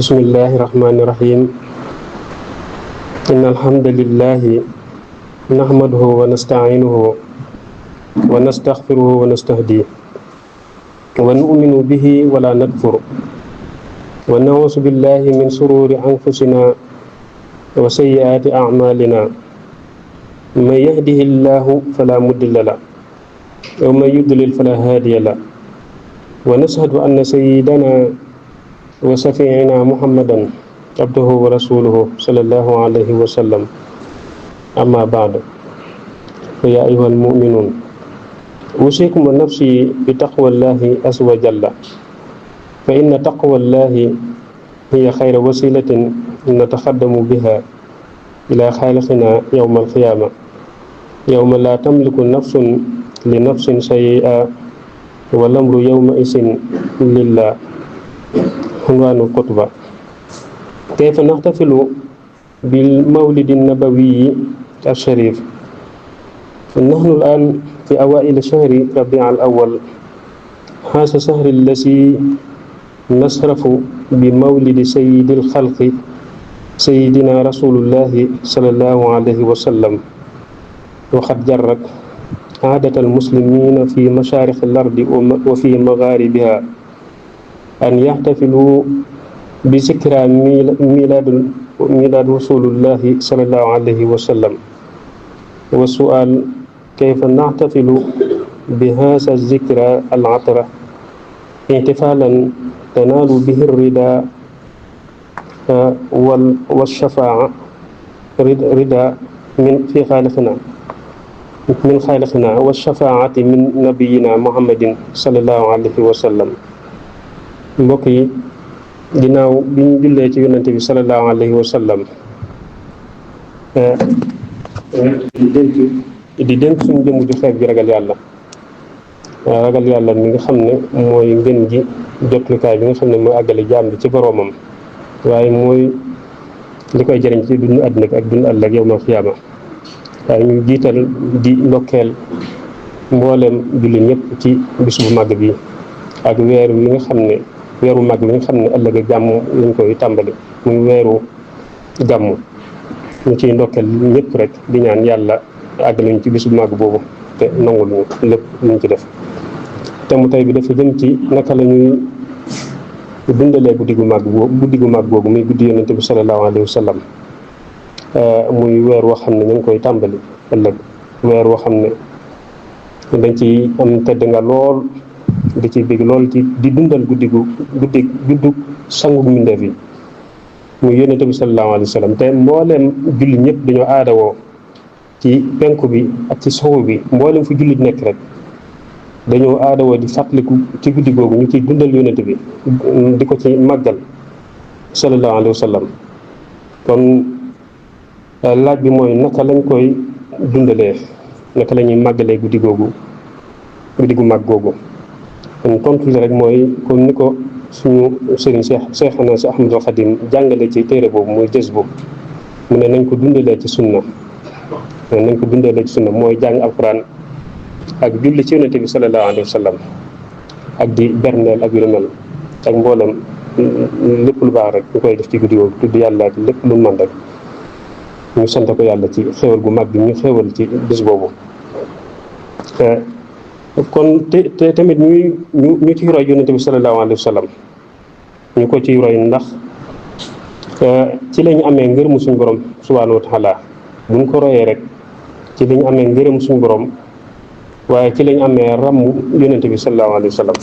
bismillahi rahmani rahim inna alhamdulillahi nahmaduhu wa nasta'inuhu wa nastaghfiruhu wa nastahdi wa nu'minu bihi wa la nakfur wa na'udhu billahi min sururi anfusina wa sayyiati a'malina man yahdihillahu fala mudilla lahu wa man yudlil fala hadiya lahu wa nashhadu anna sayyidana wa safiina muhammadan abduhu wa rasuluhu sallallahu alayhi wa sallam amma ba'du fa ya ayyuhal mu'minun usikum wa nafsi bi taqwallahi azza wa jalla fa inna taqwallahi hiya khayra wasilatin natakhaddamu biha ila khaliqina yawmal qiyamah yawma la tamliku nafsun li nafsin shay'a wal amru yawma isin lillah. Unwaanul xutba kayfa naxtafilu bil mawlidi nabawi al-sharif. nahnu al-aan fi awaa'il shahri rabi' al-awwal haasa shahri allazi nasrafu bi mawlidi sayyidil xalqi sayyidina rasulillahi sallallahu alayhi wa sallam wa qad jarrat aadatal muslimiina fi mashaariqil ardi wa fi maghaaribiha an yaxtafilu bi zikra milaad rasulillahi sallallahu alayhi wa sallam wa su'aal kayfa naxtafilu bi haza zikra al atara ihtifaalan tanaalu bihi rida wal shafaa rida min fi xaaliqina wa shafaati min nabiyina muhammadin sallallahu alayhi wa sallam. mbokk yi ginnaaw bi ñu jullee ci yonante bi sallallahu alayhi wa sallam di dénk suñu jëmm ju xeeb ji ragal yàlla mi nga xam ne mooy ngën ji jotlukaay bi nga xam ne mooy àggale jaam bi ci boroomam waaye mooy li koy jëriñ ci dund àddina ak dund ëllëg yawmal qiyaama. waaye ñu jiital di ndokkeel mbooleem jullit ñëpp ci bis bu màgg bi ak weer wi nga xam ne weeru mag bi nga xam ne ëllëg ak gàmm lañ koy tàmbali muy weeru gàmm. ñu ciy ndokkeel ñëpp rek di ñaan yàlla àgg lañ ci bis bu mag boobu te nangul ñu lépp luñ ci def. te mu tey bi dafa jëm ci naka la ñuy dundalee guddi gu mag boobu muy guddi yonente bi sallallahu alayhi wa sallam. muy weer woo xam ne ñu ngi koy tàmbali ëllëg, weer woo xam ne dañ ci am tedd nga lool di ci bég lool ci di dundal juddu sangu mbindeef yi muy yonente bi sallallahu alayhi wa sallam. te mbooleem jullit ñëpp dañoo aadawoo ci penku bi ak ci sowu bi mbooleem fu jullit nekk rek dañoo aadawoo di fàttaliku ci guddi googu ñu ciy dundal yonente bi di ko ci màggal sallallahu alayhi wa sallam. kon laaj bi mooy naka lañ koy dundalee, naka la ñuy màggalee guddi gu mag googu. kon tontu li rek mooy comme ni ko suñu sëriñ Seexna si Ahmadul Xadim jàngale ci téere boobu muy jës boobu mu ne nañ ko dundalee ci sunna mooy jàng alquran ak julli ci yonente bi sallallahu alayhi wa sallam ak di berneel ak yu mel ak mboolem lépp lu baax rek ñu koy def ci guddi googu tudd yàlla ak lépp lu mën rek ñu sant ko yàlla ci xéwal gu mag bi ñu xéwal ci bis boobu. kon te tamit ñu ci roy yonente bi sallallahu alayhi wa sallam, ñu ko ci roy ndax ci lañu amee ngërëmu suñu borom subhanahu wa taala. buñ ko royee rek ci lañu amee ngërëmu suñu borom, waaye ci lañu amee ràmmu yonente bi sallallahu alayhi wa sallam.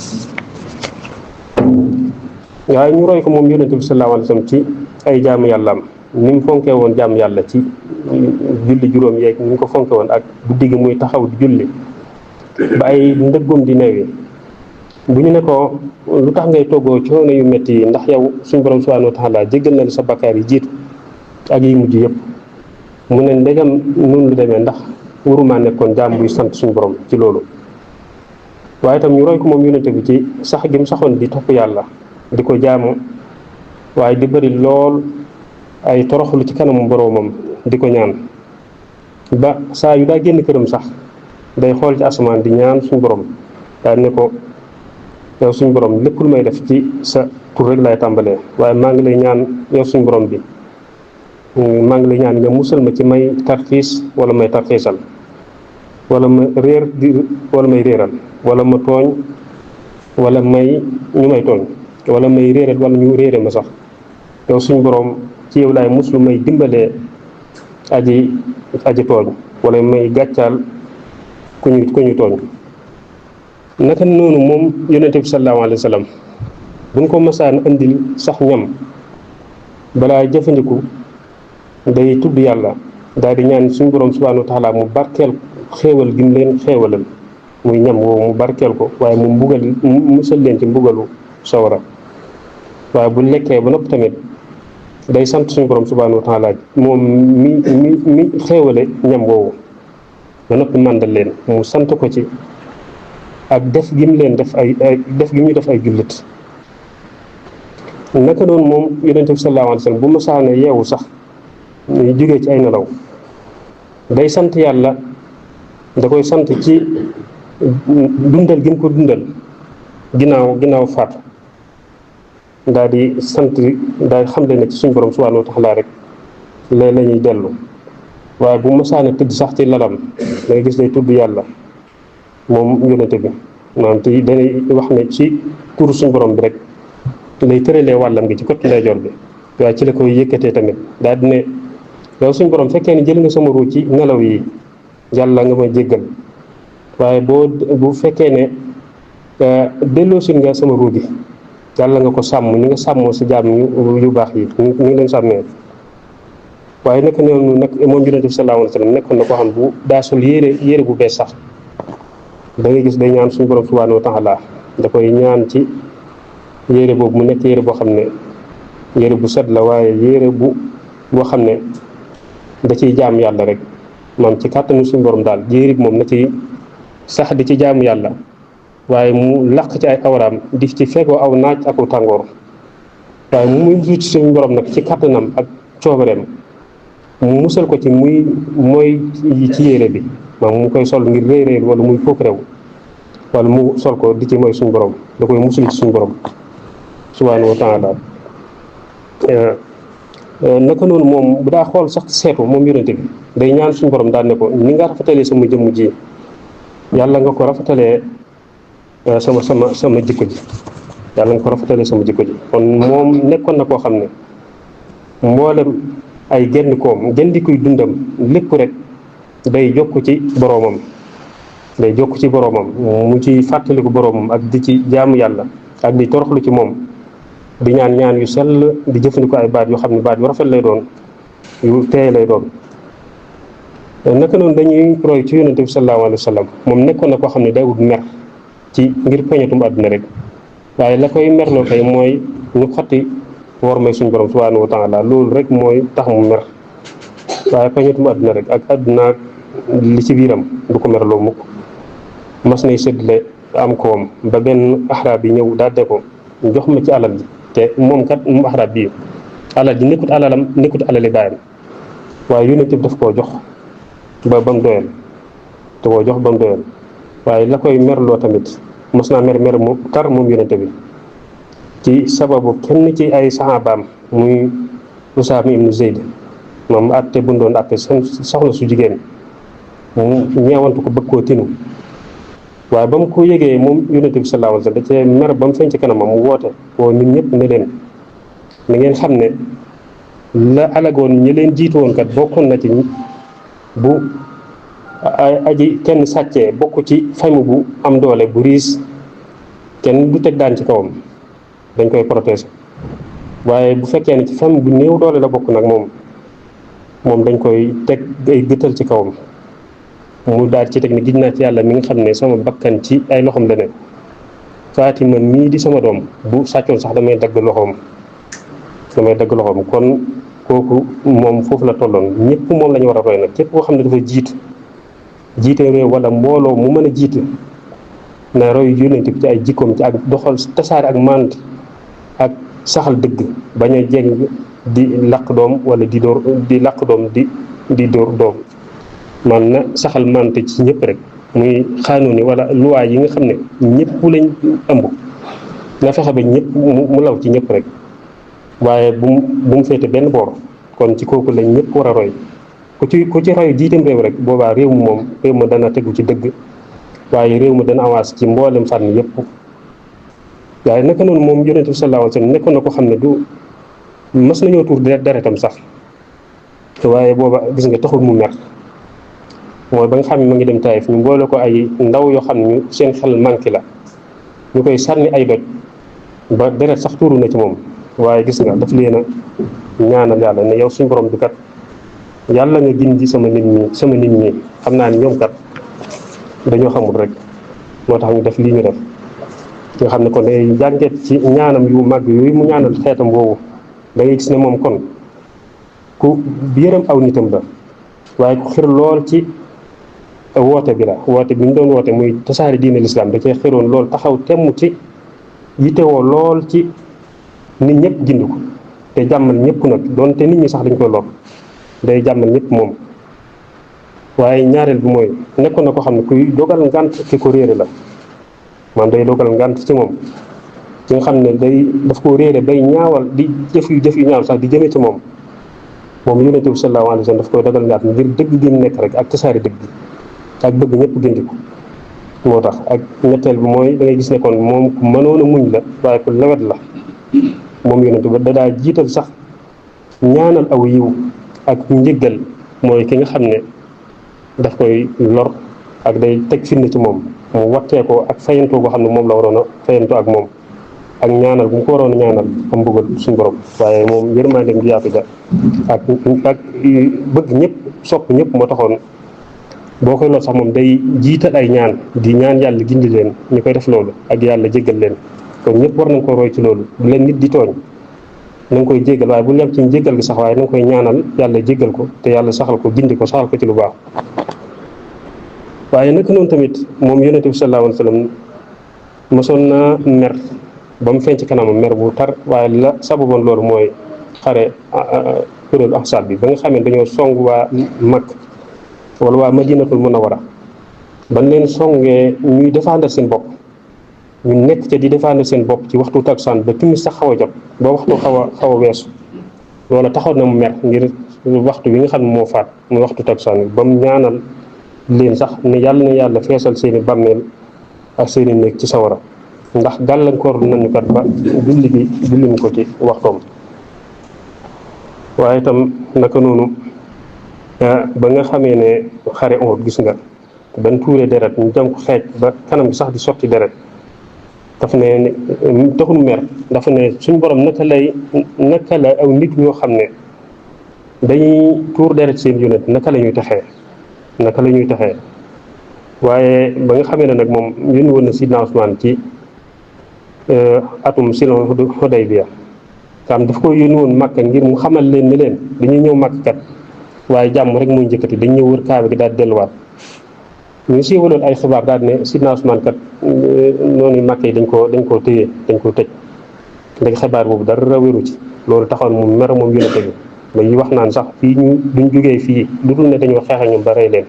waaye ñu roy ko moom yonente bi sallallahu alayhi wa sallam ci ay jaamu yàllaam, ni mu fonkee woon jaamu yàlla ci julli juróom yeeg ni mu ko fonke woon ak guddi gi muy taxaw di julli ba ay ndëggum di neewi. bu ñu ne ko lu tax ngay toggoo coono yu métti yi ndax yow suñu borom subhanahu wa taala jéggal na la sa bakkaar yi jiitu ak yi mujj yëpp, mu ne ndegam noonu lu demee ndax waruma nekkoon jaam buy sant suñu borom ci loolu. waaye itam ñu roy ko moom yonente bi ci sax gi mu saxoon di topp yàlla di ko jaamu, waaye di bëri lool ay toroxlu ci kanamu boroomam di ko ñaan ba saa yu daa génn këram sax day xool ci asamaan di ñaan suñu borom daal ne ko yow suñu borom lépp lu may def ci sa tur rek laay tàmbalee, waaye maa ngi lay ñaan yow suñu borom bi maa ngi lay ñaan nga musal ma ci may tarxiis wala may tarxiisal, wala ma réer wala may réeral, wala ma tooñ wala may ñu may tooñ, wala may réeral wala ñu réere ma sax. yow suñu borom ci yow laay muslu may dimbalee aji tooñ wala may gàccaal ku ñu tooñ. naka noonu moom yonente bi sallallahu alayhi wa sallam buñ ko masaan andil sax ñam balaa jëfandiku day tudd yàlla daal di ñaan suñu borom subhanahu wa taala mu barkeel xéewal gi mu leen xéewalal muy ñam woowu mu barkeel ko, waaye mu musal leen ci mbugalu sawara. waaye bu lekkee ba noppi tamit day sant suñu borom subhanahu wa taala moom mi xéewale ñam woowu ba noppi màndal leen, mu sant ko ci ak def gi mu leen def def gi ñu def ay jullit. naka noonu moom yonente bi sallallahu alayhi wa sallam bu ma saane yeewu sax ñu jógee ci ay nelaw day sant yàlla, da koy sant ci dundal gi mu ko dundal ginnaaw faatu, daal di sant daal di xamle ne ci suñu borom subhanahu wa taala rek léeg la ñuy dellu. waaye bu ma saane tëdd sax ci lalam da ngay gis day tudd yàlla moom yonente bi, maanaam te danay wax ne ci turu suñu borom bi rek lay tëralee wàllam gi ci côté ndeyjoor bi, waaye ci la koy yëkkatee tamit daal di ne yow suñu borom fekkee ne jël nga sama ruu ci nelaw yi yàlla nga ma jéggal, waaye bu fekkee ne delloosi nga sama ruu gi yàlla nga ko sàmm ni nga sàmmoo sa jaam yu baax yi ñu ngi leen sàmmee. waaye naka noonu nag moom yonent bi sallallahu alayhi wa sallam nekkoon na koo xam bu daa sol yére bu bees sax da ngay gis day ñaan suñu borom subhanahu wa taala da koy ñaan ci yére boobu mu nekk yére boo xam ne yére bu set la, waaye yére boo xam ne da ciy jaam yàlla rek, maam ci kàttanu suñu borom daal yére bi moom na ci sax di ci jaamu yàlla, waaye mu laq ci ay awraam di ci fegoo aw naaj ak tàngoor, waaye mu musu ci suñu borom nag ci kàttanam ak coobareem mu musal ko ci mooy ci yére bi, maam mu koy sol ngir réy wala muy fóok réew wala mu sol ko di ci mooy suñu borom, da koy musul ci suñu borom subhanahu wa taala. naka noonu moom bu daa xool sax seetu moom yonente bi day ñaan suñu borom daal ne ko ni nga rafetalee sama jëmm ji yàlla nga ko rafetalee sama jikko ji, yàlla nga ko rafetalee sama jikko ji. kon moom nekkoon na koo xam ne mboolem ay gendikuy dundam lépp rek day jokk ci boroomam, mu ci fàttaliku boroomam ak di ci jaamu yàlla ak di toroxlu ci moom, di ñaan yu sell, di jëfandikoo ay baat yoo xam ne baat yu rafet lay doon, yu teey lay doon. naka noonu dañuy roy ci yonente bi sallallahu alayhi wa sallam moom nekkoon na koo xam ne day wut mer ci ngir peñatum àdduna rek, waaye la koy merloo tey mooy ñu xotti war may suñu borom subhanahu wa taala, loolu rek mooy tax mu mer, waaye peñatum àdduna rek ak àdduna li ci biiram du ko merloo mukk. mas nay séddale am koom ba benn axraab bi ñëw daal de ko jox ma ci alal ji, te moom kat mu axraab bii alal ji nekkut alalam, nekkut alali baayam, waaye yonent bi daf koo jox ba mu doyal, te koo jox ba mu doyal. waaye la koy merloo tamit mos naa mer mu tar moom yonent bi ci sababu kenn ci ay saxaabaam muy Usaama ibnu Zayd, moom atte bu doon atte seen soxna su jigéen mu ñeewantu ko bëgg koo tinu, waaye ba mu ko yëgee moom yonent bi sallallahu alayhi wa sallam da cee mer ba mu feeñ ci kanamam mu woote woo ñun ñëpp ne leen na ngeen xam ne la alagoon ñi leen jiitu woon kat bokkoon na ci bu aji kenn sàccee bokk ci famille bu am doole bu riis kenn du teg daan ci kawam, dañ koy protéger. waaye bu fekkee ne ci famille bu néew doole la bokk nag moom dañ koy teg ay gëtal ci kawam. mu daal ci teg ne gis naa ci yàlla mi nga xam ne sama bakkan ci ay loxoom la ne, Fatima mii di sama doom bu sàccoon sax damay dagg loxoom. kon kooku moom foofu la tolloon, ñëpp moom la ñu war a roy nag. képp koo xam ne dafa jiite réew wala mbooloo mu mën a jiite na roy yonent bi ci ay jikkoom ci ak doxal tasaare ak mànd ak saxal dëgg, bañ a jeng di laq doom wala di laq doom di dóor doom. man na saxal mante ci ñëpp rek, muy xaanu ni wala luwaay yi nga xam ne ñëpp lañ ëmb na fexe ba ñëpp mu law ci ñëpp rek waaye bu mu féete benn boor. kon ci kooku lañ ñëpp war a roy ku ci roy jiitam réew rek boobaa réew mi moom réew ma dana tegu ci dëgg waaye réew ma dana avancé ci mboolem fànn yëpp. waaye naka noonu moom yonent bi sallallahu alayhi wa sallam nekkoon na ko xam ne du mas nañoo tuur deretam sax waaye booba gis nga taxul mu mer mooy ba nga xam ne ma ngi dem Taayif ñu boole ko ay ndaw yoo xam ne ñu seen xel manqué la ñu koy sànni ay doj ba deret sax tuuru na ci moom waaye gis nga daf leen a ñaanal yàlla ne yow suñu borom bi kat yàlla nga gindi sama nit ñi xam naa ni ñoom kat dañoo xamul rek moo tax ñu def lii ñu def nga xam ne kon day jànget ci ñaanam yu mag yooyu mu ñaanal xeetam boobu da ngay gis ne moom kon ku yërëm aw nitam la waaye ku xir lool ci woote bi la woote bi ñu doon woote muy tasaari diine lislaam da cee xiroon lool taxaw temm ci yitewoo lool ci nit ñëpp gindi ko te jàmmal ñëpp nag doonte nit ñi sax dañ koy lor day jàmmal ñëpp moom. waaye ñaareel bi mooy nekkoon na ko xam ne kuy dogal ngànt ki ko réere la man day dogal ngànt ci moom ki nga xam ne daf ko réere bay ñaawal di jëf yu ñaaw sax di jëme ci moom yonent bi sallallahu alayhi wa sallam daf koy dogal ngànt ngir dëgg gi mu nekk rek ak tasaari dëgg gi ak bëgg ñëpp gindi ko moo tax. ak ñetteel bi mooy da ngay gis ne kon moom ku mënoon a muñ la waaye ku lewet la moom yonent bi da daa jiital sax ñaanal aw yiw ak njëggal mooy ki nga xam ne daf koy lor ak day teg firnde ci moom mu wattee ko ak fayantoo boo xam ne moom la waroon a fayantoo ak moom ak ñaanal bu mu ko waroon a ñaanal am bëggal suñu borom waaye moom yërmandeem gi yaatu ja ak bëgg ñëpp sopp ñëpp moo taxoon boo koy lor sax moom day jiital ay ñaan di ñaan yàlla gindi leen ñu koy def loolu ak yàlla jéggal leen kon ñëpp war nañ ko roy ci loolu bu leen nit di tooñ na nga koy jéggal waaye bu lem ci jéggal gi sax waaye na nga koy ñaanal yàlla jéggal ko te yàlla saxal ko gindi ko saxal ko ci lu baax. waaye naka noonu tamit moom yonent bi sallallahu alayhi wa sallam mosoon naa mer ba mu feeñ ci kanamam mer bu tar waaye la sababoon loolu mooy xare kuréelu ahsaab bi ba nga xamee dañoo song waa Makka wala waa Madinatul Munawwara ban leen songee ñuy défendre seen bopp ñu nekk ca di défendre seen bopp ci waxtu takkusaan ba timis sax xaw a jot ba waxtu xaw a weesu loola taxaw na mu mer ngir waxtu bi nga xam ne moo faat muy waxtu takkusaan bi ba mu ñaanal leen sax ne yàlla na yàlla feesal seeni bàmmeel ak seeni néeg ci sawara ndax gàllankoor nañu kat ba julli ko ci waxtoom. waaye itam naka noonu ba nga xamee ne xare Uhud gis nga ban tuuree deret ñu jam ko xeej ba kanam gi sax di sotti deret daf ne taxul mer dafa ne suñu borom naka la aw nit ñoo xam ne dañuy tuur deret seen yonent naka la ñuy taxee waaye ba nga xamee ne nag moom yónni woon na Sidna Usmaan ci atum sulhul Hudaybiya kam daf ko yónni woon Makka ngir mu xamal leen ni leen dañuy ñëw Makka kat waaye jàmm rek mooy njëkkati dañ ñëw wër Kaaba gi daal delluwaat ñu siiwaloon ay xibaar daal ne Sidna Usmaan kat noonu Makka yi dañ koo téye dañ koo tëj ndax xibaar boobu dara wéru ci loolu taxoon mu mer moom yónnate bi ba yi wax naan sax fii duñ jógee fii lu dul ne dañoo xeex ak ñoom ba rey leen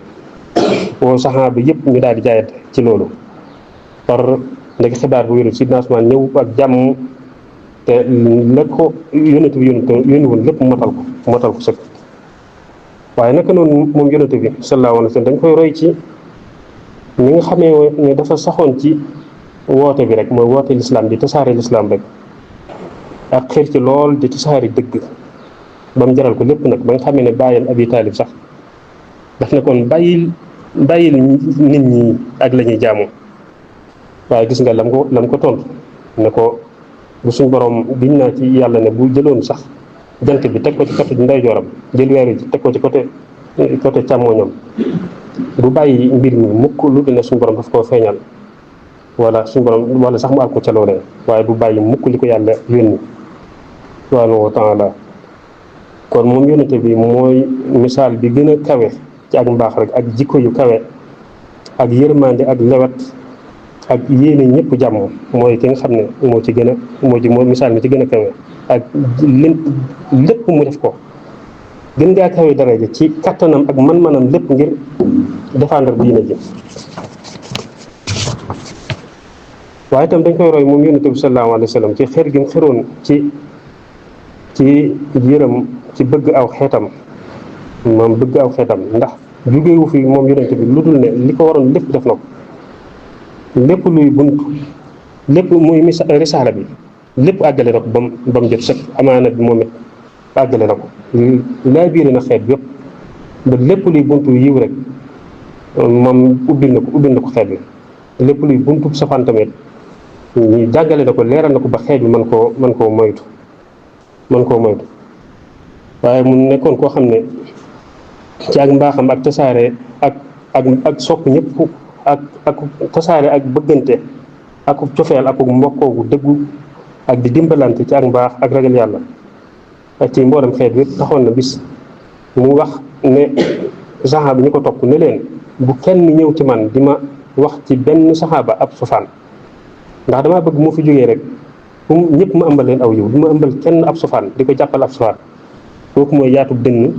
woo saxaaba bi yëpp ñu daal di jaayante ci loolu par ndek xibaar bu wéru Sidna Usmaan ñëw ak jàmm te la ko yónnate bi yónni woon lépp motal ko sëkk. waaye naka noonu moom yónnate bi sallallahu alayhi wa sallam dañ koy roy ci ñi nga xamee ne dafa saxoon ci woote bi rek mooy woote lislaam di tasaare lislaam rek ak xër ci lool di tasaare dëgg ba mu jaral ko lépp nag ba nga xamee ne bàyyam Abi Taalib sax daf ne kon bàyyil nit ñi ak la ñuy jaamu waaye gis nga lam ko tontu ne ko bu suñ borom biñ naa ci yàlla ne bu jëloon sax jant bi teg ko ci côté ndeyjooram jël weer yi teg ko ci côté càmmooñam du bàyyi mbir mi mukk lu dul ne suñu borom daf koo feeñal wala suñu borom wala sax mu àgg ko ca loolee waaye du bàyyi mukk li ko yàlla yónni subhaanahu wa taala. kon moom yónnate bi mooy misaal bi gën a kawe ci ak mbaax rek ak jikko yu kawe ak yërmande ak lewet ak yéene ñëpp jàmm mooy ki nga xam ne mooy misaal mi ci gën a kawe ak lépp mu def ko gën ngaa kawe daraja ci kattanam ak man-manam lépp ngir défendre diine ji waaye itam dañ koy roy moom yonent bi sallallahu alayhi wa sallam ci xër gi mu xëroon ci yërëm ci bëgg aw xeetam, moom bëgg aw xeetam, ndax jógewu fi moom yonent bi lu dul ne li ko waroon lépp def na ko, lépp luy bunt, lépp muy risaala bi lépp àggale na ko ba mu jot sëkk. amaana bi moom it àggale na ko, laa biire na xeet yëpp ba lépp luy buntu yiw rek moom ubbil na ko xeet bi. lépp luy buntu safaan tamit ñu jàggale na ko, leeral na ko ba xeet bi mën koo moytu. waaye mu nekkoon koo xam ne ci ak mbaaxam ak tasaare ak sopp ñëpp ak tasaare ak bëggante ak cofeel ak mbokkoogu dëggu ak di dimbalante ci ak mbaax ak ragal yàlla ak ci mboolem xeet bi taxoon na bis mu wax ne saxaaba ñu ko topp ne leen bu kenn ñëw ci man di ma wax ci benn saxaaba ab sofaan, ndax damaa bëgg moo fi jógee rek ñëpp ma ëmbal leen aw yiw, du ma ëmbal kenn ab sofaan di ko jàppal ab sofaan. kooku mooy yaatu dënn,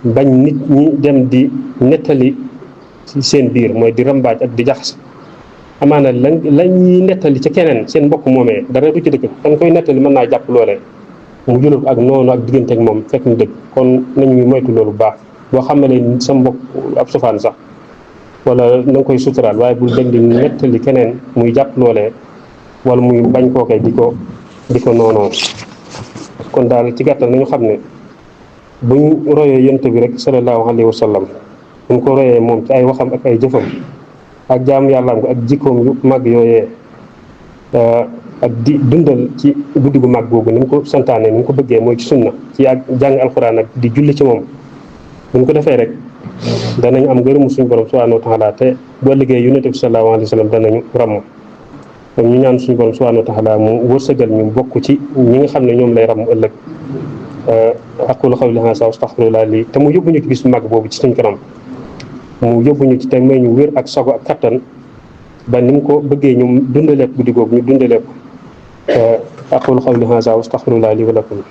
bañ nit ñi dem di nettali ci seen biir, mooy di rambaaj ak di jaxas. amaana lañ ñuy nettali ca keneen seen mbokk moomee dara du ci dëkk, dañ koy nettali mën naa jàpp loolee mu jëlal ko ak noonu ak diggante ak moom fekk ñu dëgg. kon nañu moytu loolu bu baax. boo xamalee sa mbokk ab sofaan sax wala na nga koy suturaal, waaye bul dem di nettali keneen muy jàpp loolee wala muy bañ koo koy di ko noonoo. kon daal ci gàttal nañu xam ne buñ royee yonent bi rek sallallahu alayhi wa sallam, buñ ko royee moom ci ay waxam ak ay jëfam ak jaamu yàllaam ko ak jikkoom yu mag yooyee, ak di dundal ci guddi gu mag googu ni mu ko santaane ni mu ko bëggee mooy ci sunna ci ak jàng alxuraan ak di julli ci moom, buñ ko defee rek danañ am ngërëmu suñu borom subhanahu wa taala, te boo liggéey yonent bi sallallahu alayhi wa sallam danañu ràmm. kon ñu ñaan suñu borom subhanahu wa taala mu wërsëgal ñu bokk ci ñi nga xam ne ñoom lay ràmm ëllëg. aqulu qawli haadha wa astaghfirullah li te mu yóbbu ñu ci bis mag boobu ci suñ kanam, mu yóbbu ñu ci te may ñu wér ak sago ak kattan ba ni mu ko bëggee ñu dundalee ko guddi googu ñu dundalee ko. aqulu qawli haadha wa astaghfirullah li wa lakum.